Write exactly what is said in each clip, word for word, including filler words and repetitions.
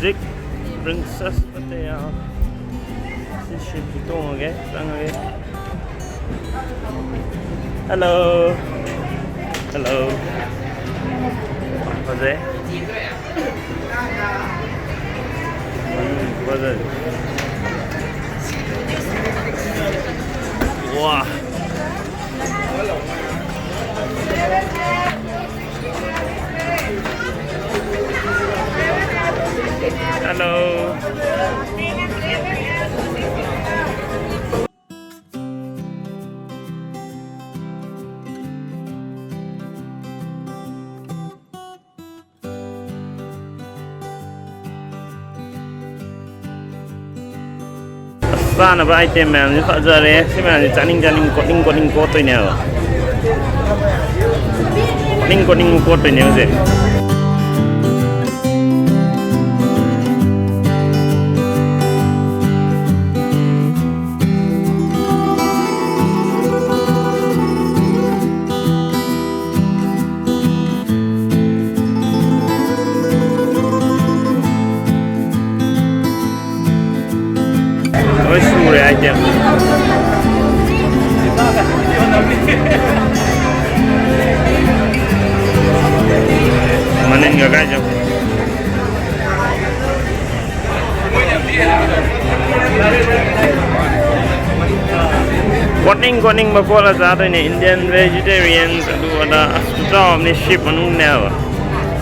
ꯍꯧꯖꯤꯛ Princess Pattaya ꯁꯤ ship ꯁꯤ ꯇꯣꯡꯉꯒꯦ, ꯆꯪꯉꯒꯦ꯫ Hello. Hello. ꯐꯖꯩ꯫ ꯎꯝ, ꯐꯖꯩ꯫ ꯋꯥ꯫ Hello. ꯑꯁ, ꯆꯥꯅꯕ item ꯃꯌꯥꯝꯁꯦ ꯐꯖꯔꯦ꯫ ꯁꯤ ꯃꯌꯥꯝꯁꯦ ꯆꯥꯅꯤꯡ ꯆꯥꯅꯤꯡ, ꯀꯣꯠꯅꯤꯡ ꯀꯣꯠꯅꯤꯡ ꯀꯣꯠꯇꯣꯏꯅꯦꯕ꯫ ꯀꯣꯠꯅꯤꯡ ꯀꯣꯠꯅꯤꯡ ꯀꯣꯠꯇꯣꯏꯅꯦ ꯍꯧꯖꯤꯛ꯫ ꯂꯣꯏ ꯁꯨꯔꯦ item꯫ ꯃꯅꯤꯟꯒ ꯀꯥꯏ ꯆꯠꯈ꯭ꯔꯦ? ꯀꯣꯠꯅꯤꯡ ꯀꯣꯠꯅꯤꯡꯕ ꯀꯣꯠꯂ ꯆꯥꯗꯣꯏꯅꯦ꯫ Indian vegetarians ꯑꯗꯨ ꯑꯗꯥ꯫ ꯑꯁ, ꯈꯨꯆꯥꯎ ꯑꯃꯅꯤ꯫ Ship ꯃꯅꯨꯡꯅꯦꯕ꯫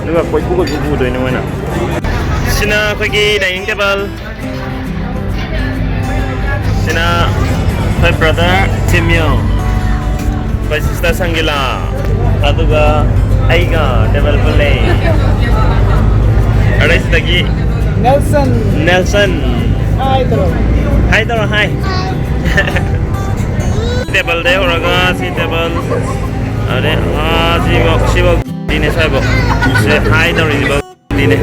ꯑꯗꯨꯒ ꯀꯣꯏꯄꯨ ꯀꯣꯏꯄꯨ ꯄꯨꯗꯣꯏꯅꯦ ꯃꯣꯏꯅ꯫ ꯁꯤꯅ ꯑꯩꯈꯣꯏꯒꯤ dining table꯫ ꯁꯤꯅ ꯑꯩꯈꯣꯏ brother ꯆꯤꯃꯤꯌꯣ, ꯑꯩꯈꯣꯏ sister ꯁꯪꯒꯤꯂꯥ, ꯑꯗꯨꯒ ꯑꯩꯒ table ꯄꯨꯜꯂꯦ꯫ ꯑꯗꯩ ꯁꯤꯗꯒꯤ Nelson꯫ Nelson꯫ Hi ꯇꯧꯔꯣ꯫ Hi ꯇꯧꯔꯣ, hi꯫ Table ꯗꯩ ꯍꯧꯔꯒ ꯁꯤ table, ꯑꯗꯩ ꯑꯥ ꯁꯤꯐꯧ, ꯁꯤꯐꯧ ꯇꯤꯅꯦ ꯁ꯭ꯋꯥꯏꯐꯧ꯫ ꯁꯤ hi ꯇꯧꯔꯤꯁꯤꯐꯧ꯫ ꯅꯤꯅꯦ꯫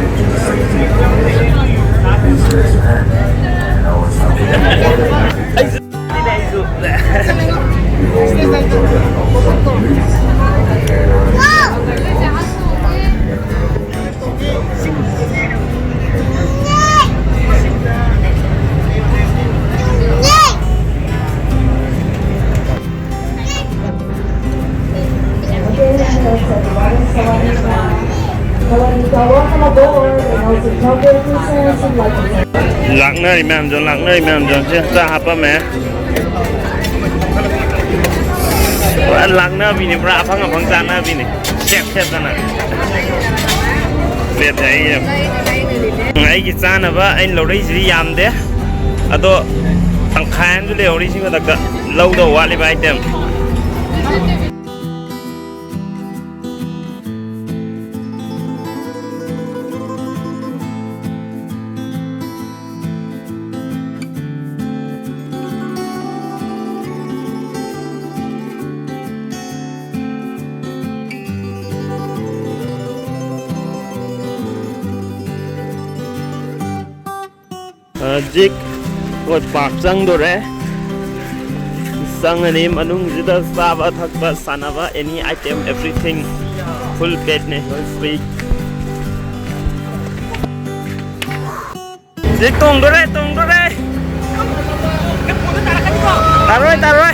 ꯂꯥꯛꯅꯔꯤ ꯃꯌꯥꯝꯁꯨ, ꯂꯥꯛꯅꯔꯤ ꯃꯌꯥꯝꯁꯨ꯫ ꯁꯤ ꯆꯥ ꯍꯥꯞꯄꯝꯃꯦ꯫ ꯄꯨꯔꯥ ꯂꯥꯛꯅꯕꯤꯅꯤ, ꯄꯨꯔꯥ ꯑꯐꯪ ꯑꯐꯪ ꯆꯥꯅꯕꯤꯅꯤ꯫ ꯁꯦꯠ ꯁꯦꯠꯇꯅ꯫ ꯄ꯭ꯂꯦꯠꯁꯦ ꯑꯩꯒꯤ, ꯑꯩꯒꯤ ꯆꯥꯅꯕ ꯑꯩꯅ ꯂꯧꯔꯛꯏꯁꯤꯗꯤ ꯌꯥꯝꯗꯦ꯫ ꯑꯗꯣ ꯇꯪꯈꯥꯏ ꯑꯃꯁꯨ ꯂꯩꯍꯧꯔꯤ ꯁꯤ ꯃꯊꯛꯇ꯫ ꯂꯧꯗꯧ ꯋꯥꯠꯂꯤꯕ item꯫ ꯍꯧꯖꯤꯛ ꯑꯩꯈꯣꯏ park ꯆꯪꯗꯣꯔꯦ꯫ ꯆꯪꯉꯅꯤ ꯃꯅꯨꯡꯁꯤꯗ ꯆꯥꯕ ꯊꯛꯄ ꯁꯥꯟꯅꯕ any item everything full plate ꯅꯦ, ꯂꯣꯏ free꯫ ꯍꯧꯖꯤꯛ ꯇꯣꯡꯗꯣꯔꯦ, ꯇꯣꯡꯗꯣꯔꯦ꯫ ꯇꯥꯔꯣꯏ, ꯇꯥꯔꯣꯏ꯫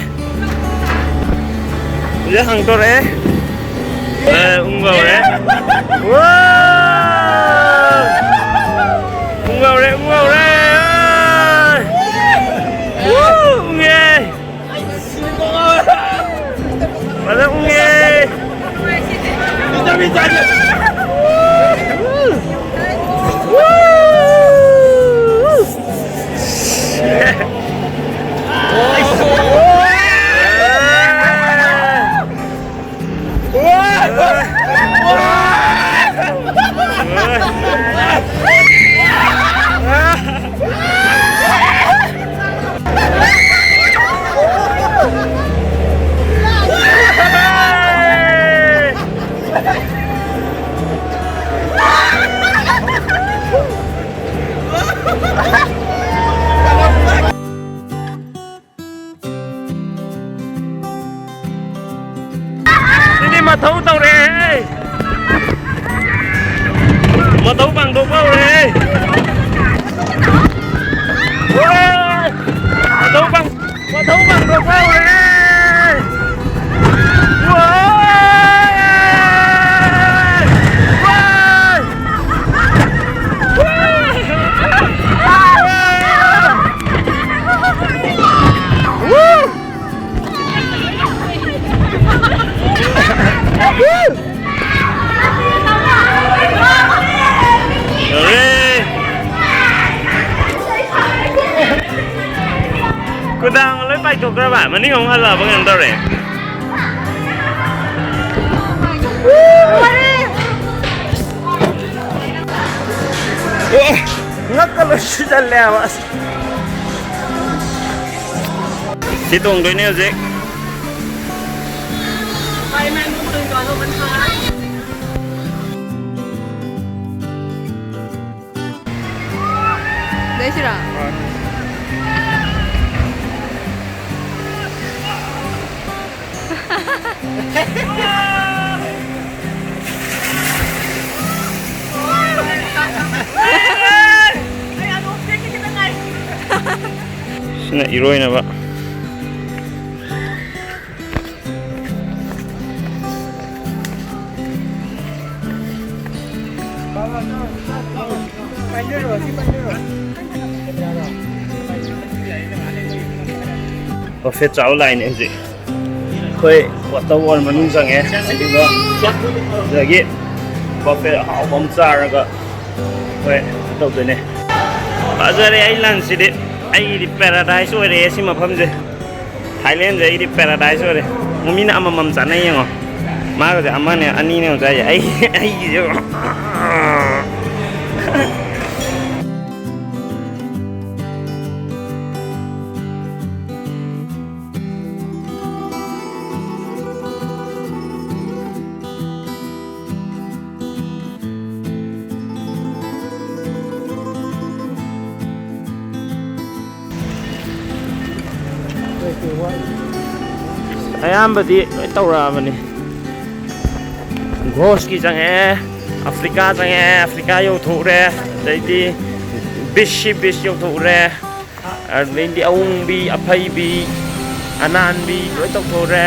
ꯍꯧꯖꯤꯛ ꯍꯥꯡꯗꯣꯔꯦ꯫ ꯑꯦ, ꯎꯪꯕ ꯍꯧꯔꯦ꯫ ꯋꯥ! ꯎꯪꯕ ꯍꯧꯔꯦ, ꯎꯪꯕ ꯍꯧꯔꯦ꯫ ꯋꯨ! ꯎꯪꯉꯦ꯫ ꯐꯖꯅ ꯎꯪꯉꯦ꯫ ꯁꯤꯗꯤ ꯃꯊꯧ ꯇꯧꯔꯦꯍꯦ꯫ ꯃꯊꯧ ꯄꯥꯡꯊꯣꯛꯄ ꯍꯧꯔꯦꯍꯦ꯫ ꯍꯣꯏ! ꯃꯊꯧ ꯄꯥꯡ-, ꯃꯊꯧ ꯄꯥꯡꯊꯣꯛꯄ ꯍꯧꯔꯦ꯫ ꯍꯣꯏ! ꯍꯣꯏ! ꯀꯥꯏꯊꯣꯛꯈ꯭ꯔꯕ? ꯃꯅꯤꯡ ꯑꯃꯨꯛ ꯍꯜꯂꯛꯑꯕ ꯀꯩꯅꯣꯝ ꯇꯧꯔꯦ꯫ ꯑꯣ, ꯉꯛꯀ ꯂꯣꯏ ꯁꯤꯖꯜꯂꯦ ꯍꯥꯏꯕ꯫ ꯑꯁ꯫ ꯁꯤ ꯇꯣꯡꯗꯣꯏꯅꯦ ꯍꯧꯖꯤꯛ꯫ ꯂꯩꯁꯤꯔꯥ? ꯁꯤꯅ ꯏꯔꯣꯏꯅꯕ꯫ ꯕꯐꯦꯠ ꯆꯥꯕ ꯂꯥꯛꯏꯅꯦ ꯍꯧꯖꯤꯛ꯫ ꯑꯩꯈꯣꯏ ꯋꯥꯇꯔ ꯋꯥꯔꯜ ꯃꯅꯨꯡ ꯆꯪꯉꯦ, ꯑꯗꯨꯒ ꯁꯤꯗꯒꯤ ꯕꯐꯦꯠ ꯑꯍꯥꯎꯕ ꯑꯃ ꯆꯥꯔꯒ ꯑꯩꯈꯣꯏ ꯇꯧꯗꯣꯏꯅꯦ꯫ ꯐꯖꯔꯦ ꯑꯩ ꯂꯟꯁꯁꯤꯗꯤ꯫ ꯑꯩꯒꯤꯗꯤ ꯄꯦꯔꯥꯗꯥꯏꯁ ꯑꯣꯏꯔꯦ ꯁꯤ ꯃꯐꯝꯁꯦ꯫ ꯊꯥꯏꯂꯦꯟꯁꯦ ꯑꯩꯗꯤ ꯄꯦꯔꯥꯗꯥꯏꯁ ꯑꯣꯏꯔꯦ꯫ ꯃꯤꯅ ꯑꯃꯃꯝ ꯆꯥꯅꯩ ꯌꯦꯡꯉꯣ꯫ ꯃꯥꯒꯁꯦ ꯑꯃꯅꯦ ꯑꯅꯤꯅꯦ ꯑꯃꯨꯛ ꯆꯥꯏꯁꯦ꯫ ꯑꯩ, ꯑꯩꯒꯤꯁꯦ꯫ ꯑꯌꯥꯝꯕꯗꯤ ꯂꯣꯏ ꯇꯧꯔꯛꯑꯕꯅꯤ꯫ ꯒ꯭ꯔꯣꯁꯀꯤ ꯆꯪꯉꯛꯑꯦ, ꯑꯐ꯭ꯔꯤꯀꯥ ꯆꯪꯉꯛꯑꯦ, ꯑꯐ꯭ꯔꯤꯀꯥ ꯌꯧꯊꯣꯛꯎꯔꯦ, ꯑꯗꯩꯗꯤ ꯕꯤꯁꯁꯤ ꯕꯤꯁ ꯌꯧꯊꯣꯛꯎꯔꯦ, ꯑꯗꯩꯗꯤ ꯑꯎꯪꯕꯤ, ꯑꯐꯩꯕꯤ, ꯑꯅꯥꯟꯕꯤ ꯂꯣꯏ ꯇꯧꯊꯣꯛꯎꯔꯦ꯫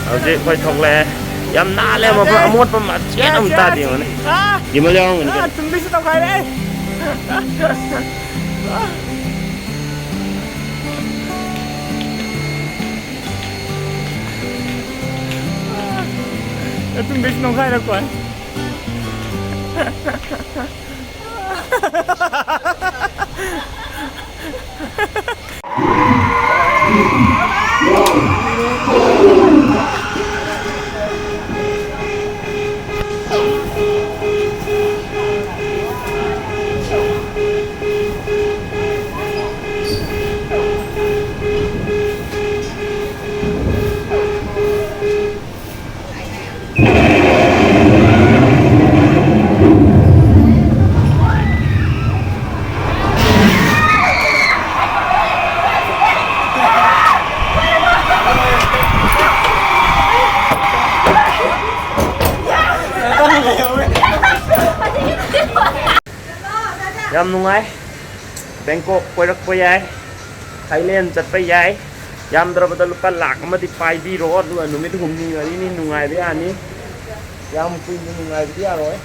ꯍꯧꯖꯤꯛ ꯑꯩꯈꯣꯏ ꯊꯣꯛꯂꯛꯑꯦ꯫ ꯌꯥꯝ ꯅꯥꯜꯂꯦ ꯃꯐꯝ, ꯑꯃꯣꯠꯄ ꯃꯆꯦꯠ ꯑꯃ ꯇꯥꯗꯦ ꯌꯦꯡꯉꯨꯅꯦ꯫ ꯒꯤꯃꯜ ꯌꯥꯎꯔꯝꯒꯅꯤ ꯀꯩꯅꯣ꯫ ꯇꯨꯝꯕꯤꯁꯨ ꯇꯧꯈꯥꯏꯔꯦ꯫ ꯇꯨꯝꯕꯤꯁꯨ ꯅꯣꯡꯈꯥꯏꯔꯛꯄ꯫ ꯌꯥꯝ ꯅꯨꯡꯉꯥꯏ꯫ ꯕꯦꯡꯀꯣꯛ ꯀꯣꯏꯔꯛꯄ ꯌꯥꯏ, ꯊꯥꯏꯂꯦꯟ ꯆꯠꯄ ꯌꯥꯏ꯫ ꯌꯥꯝꯗ꯭ꯔꯕꯗ ꯂꯨꯄꯥ ꯂꯥꯛ ꯑꯃꯗꯤ ꯄꯥꯏꯕꯤꯔꯣ, ꯑꯗꯨꯒ ꯅꯨꯃꯤꯠ ꯍꯨꯝꯅꯤ ꯃꯔꯤꯅꯤ ꯅꯨꯡꯉꯥꯏꯕ ꯌꯥꯅꯤ꯫ ꯌꯥꯝ ꯀꯨꯏꯅ ꯅꯨꯡꯉꯥꯏꯕꯗꯤ ꯌꯥꯔꯣꯏ꯫